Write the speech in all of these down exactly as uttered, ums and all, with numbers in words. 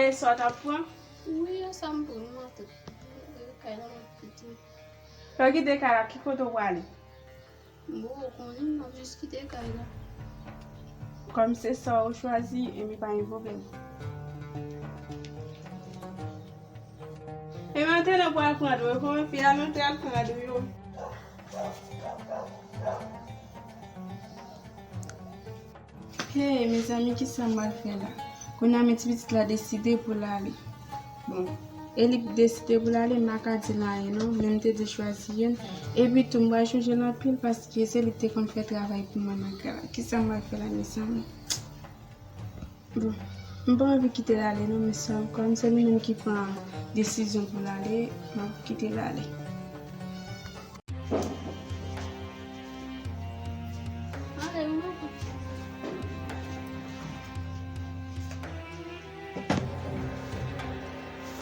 E sa w t ap pran? Wi, e sa m pran, m antre. Kay la, m ap kite. Lè w kite kay la, ki kote w prale? Bon, ou konnen, m ap jis kite kay la. Kòm se sa ou chwazi, ebyen pa gen pwoblèm. Ebyen, antre non pou al pran dlo, kòm fi a, nou te al pran dlo. Hey, mezanmi, kisa m pral fè la? Kounye a, men ti pitit la deside pou l ale. Bon, e li deside pou l ale, m pa ka di l anyen non, men m te dwe chwazi youn. Epi tou, m pral chonje l anpil paske se li ki te konn fè travay pou mwen nan kay la. Kisa m pral fè la, mezanmi? Bon, m pa anvi kite l ale non, men sa, kòm se li menm ki pran desizyon pou l ale, m ap kite l ale.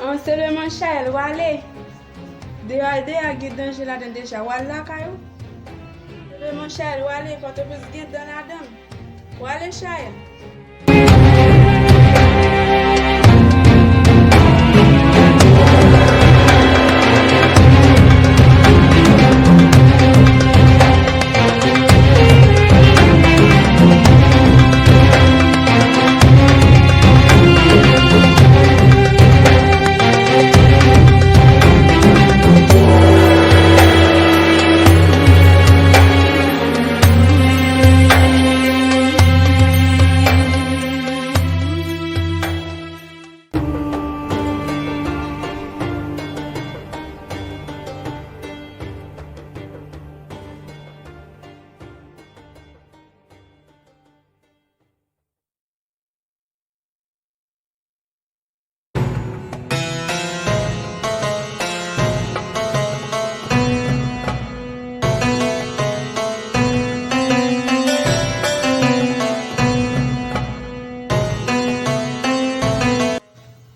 An, se le manchayèl, w ale. Deyò, deyò gen danje ladan deja. W al lakay ou. Se le manchayèl, w ale. Pòtoprens gen dan ladan. W ale, Chayèl.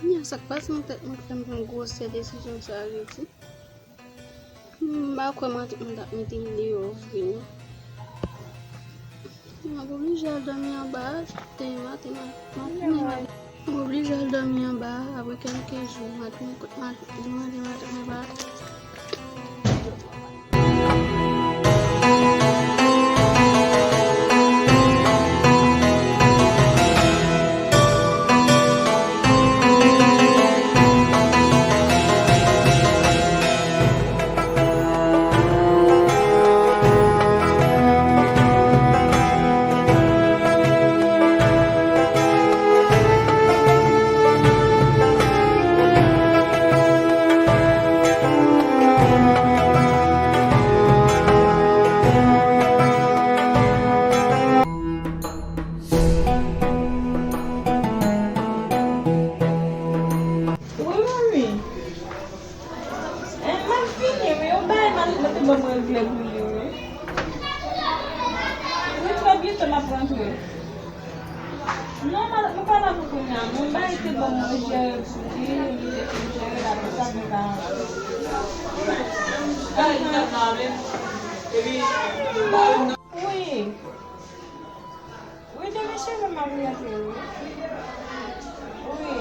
Kounye a, sa k pase nan tèt mwen k fè m pran gwosè desizyon sa a, Redi? M pa kwè matant mwen t ap mete m deyò vre non. M ap oblije al dòmi anba a, demen maten m ap tounen. M oblije al dòmi anba a, apre kèlke jou, m ap tounen kot matant mwen, matant mwen pa Wi, manmi. Eh, m ap vini, wi. Yon bagay m ap mete ban mwen regle pou li, wi. Wi, trè byento m ap rantre. Non, m pa la pou kounye a. Yon bagay te ban mwen jere pou li, li te fin jere la, pou sa vin ka. Wi. Wi, demen cheve m ap rantre, wi. Wi.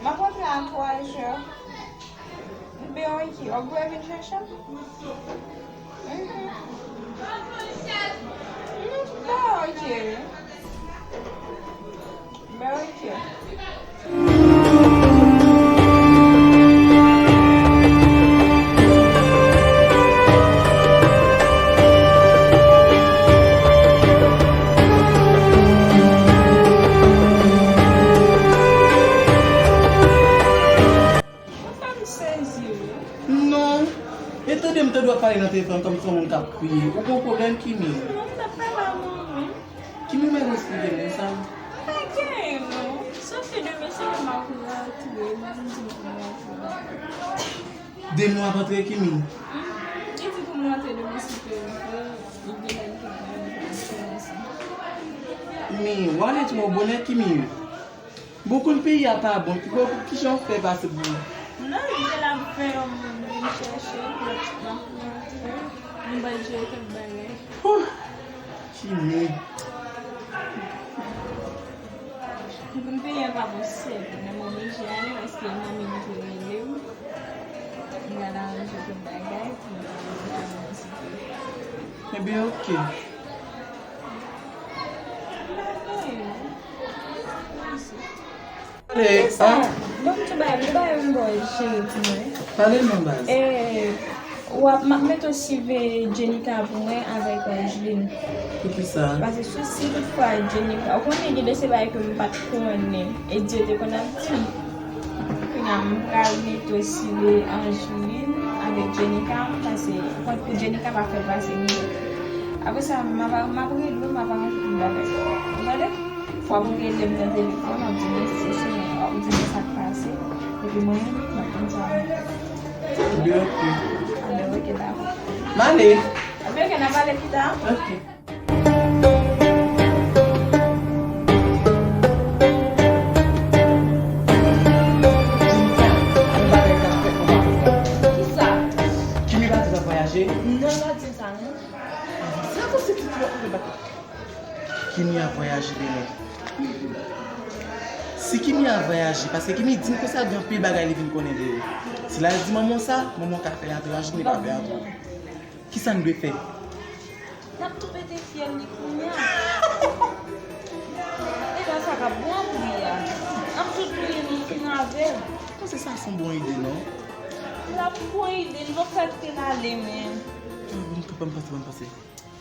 M ap rantre a twa zè. Ben, ok. Ou vle vin chèche m? Mhm. Ben, ok. Ben, ok. Ou fè m sezi, wi. Non. E tande m tande w ap pale nan telefòn kòmsi yon moun k ap kriye. Ou gen yon pwoblèm, Kimi? Non, m t ap pale a manmi. Kimi, mèt esplike m sa. Pa genyen, non. Sòf ke demen se lè m ap rantre, m ap di pou m rantre. Demen w ap rantre, Kimi? Li di pou m rantre demen si ke l vle, li gen lè li te pran yon konferans. Men, w ale twò bonè, Kimi. Bon, konn peyi a pa bon, ki, bon, kijan w fè pase pou... Non, li te la fè yon moun vin chèche m, lòt m ap rantre, nou bay jere kèk bagay. Huh! Kimi. Konn peyi Mwen pa posib, men m oblije ale paske manmi m te rele m. M pral aranje tout bagay pou m ka vin kòmanse. Ebyen, oke. M pa fè anyen, non. Mèsi. Ale, sa, an? Ban m tou bay, m bay yon bòy cheri pou mwen. Pale non, baz. E, w ap, m ap mete w sive Jenica pou mwen avèk, e, Angeline. Poukisa? Paske si, si toutfwa Jenica, ou konnen gen de se bagay ke m pa t konnen, e Dye te konn ap di m. Kounye a, m pral mete w sive Angeline avèk Jenica, paske kont pou Jenica pa fè l pase mizè. Apre sa, m ap, m ap rele w, m ap aranje tout bagay. Ou tande? Fò w ap rele m nan telefòn, w ap di m si, si, w ap di m sa k pase. Epi mwen, m ap konn sa. Ebyen, oke. Ebyen, oke, dakò. M ale. Ebyen, oke, n a pale pita. Oke. Kisa? Kimi pa di l ap vwayaje? Non, l pa di m sa, non. Sa konse ti ti wap mete bak. Kimi a vwayaje demen. Si Kimi a vwayaje, paske Kimi di m konsa gen anpil bagay li vin konnen de yo. Si l al di manman w sa, manman w ka fè l atò, Angeline pa fè atò. Kisa n dwe fè? N ap tou pete fyèl li kounye a. E pa sa k ap bon pri a. N ap tou touye nou fin avè l. Panse sa se yon bon ide, non? L ap bon ide, nou fè k te l ale, men. Ban m panse, ban m panse.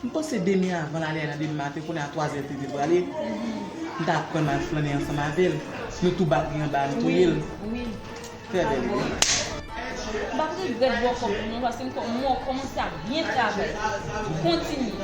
M panse demen avan l ale a nan demen maten, kounye a twazè te dwe prale. M ta pran m al flannen ansanm avè l. Nou tou bat li anba, nou touye l. Wi, wi. Trè bèl ide. M p ap regrèt bòkò pou nou, paske m kò-, mwen kòmanse ap byen travay. Kontinye.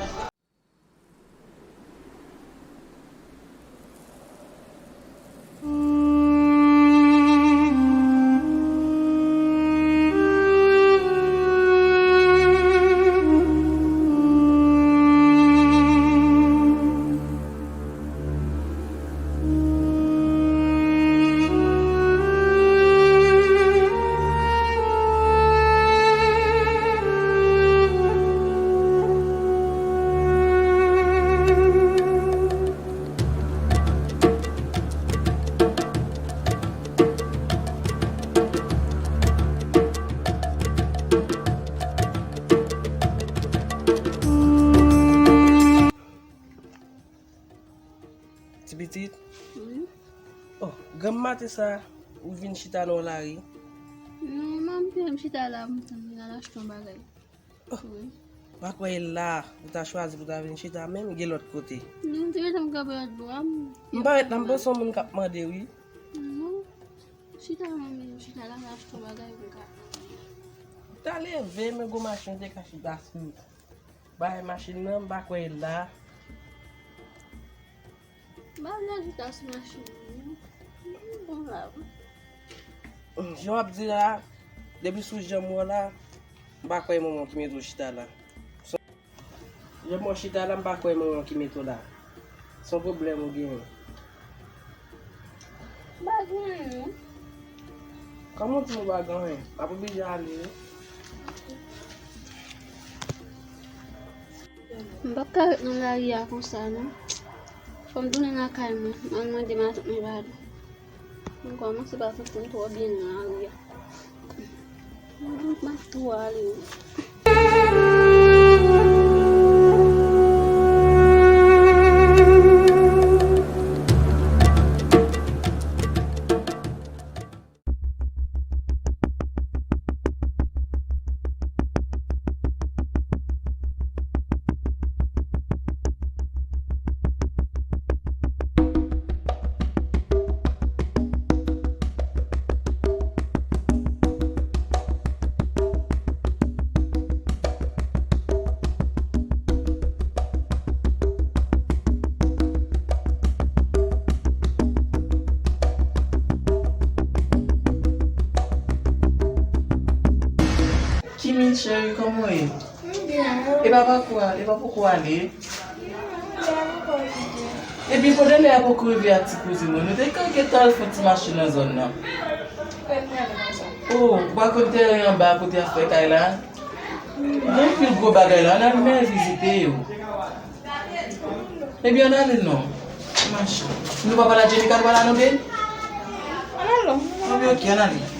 Ti pitit? Wi. Oh, granm maten sa, ou vin chita nan lari? Non, manmi, m chita la, m tann vin al achte yon bagay. Oh, wi. M pa kwè e la, ou ta chwazi pou ta vin chita menm, gen lòt kote. Non, m te gentan kanpe lòt bò a, m... M parèt la, m panse yon moun k ap mande, wi. Non. Chita, manmi, m chita la, m achte yon bagay pou m ka. Ou ta leve, men gwo machin te ka chita sou. Bay machin nan, m pa kwè l la. M pa vle chita sou machin nan. M bon la. Jan w ap di la, depi sou jan m wè w la, m pa kwè e manman w ki mete w chita la. Jan m wè w chita la, m pa kwè e manman w ki mete w la. Se yon pwoblèm ou genyen. M pa gen anyen. Kòman w di m ou pa gen anyen? M ap oblije ale wi. M p ap ka ret nan lari a konsa non. Fò m tounen lakay mwen, m al mande matant mwen padon. M kòmanse pa santi m twò byen nan lari a. M ap tou ale wi. Kimi cheri, kòman w ye? M byen, e ou? Epa poko ale, epa poko ale. Non, m byen, m poko kite. Epi pandan lè a poko rive a ti kouzin mwen, nou te ka gentan al fè yon ti mache nan zòn nan. Kòman w ale konsa? Oh, ou pa konn teren anba kote y ap fè kay la? Gen anpil gwo bagay la, ann al men vizite yo. Ebyen, ann ale non. Mache. Nou pa pral a Jenika, nou pral a Nonde? Alo. Mwen byen, ok, ann ale.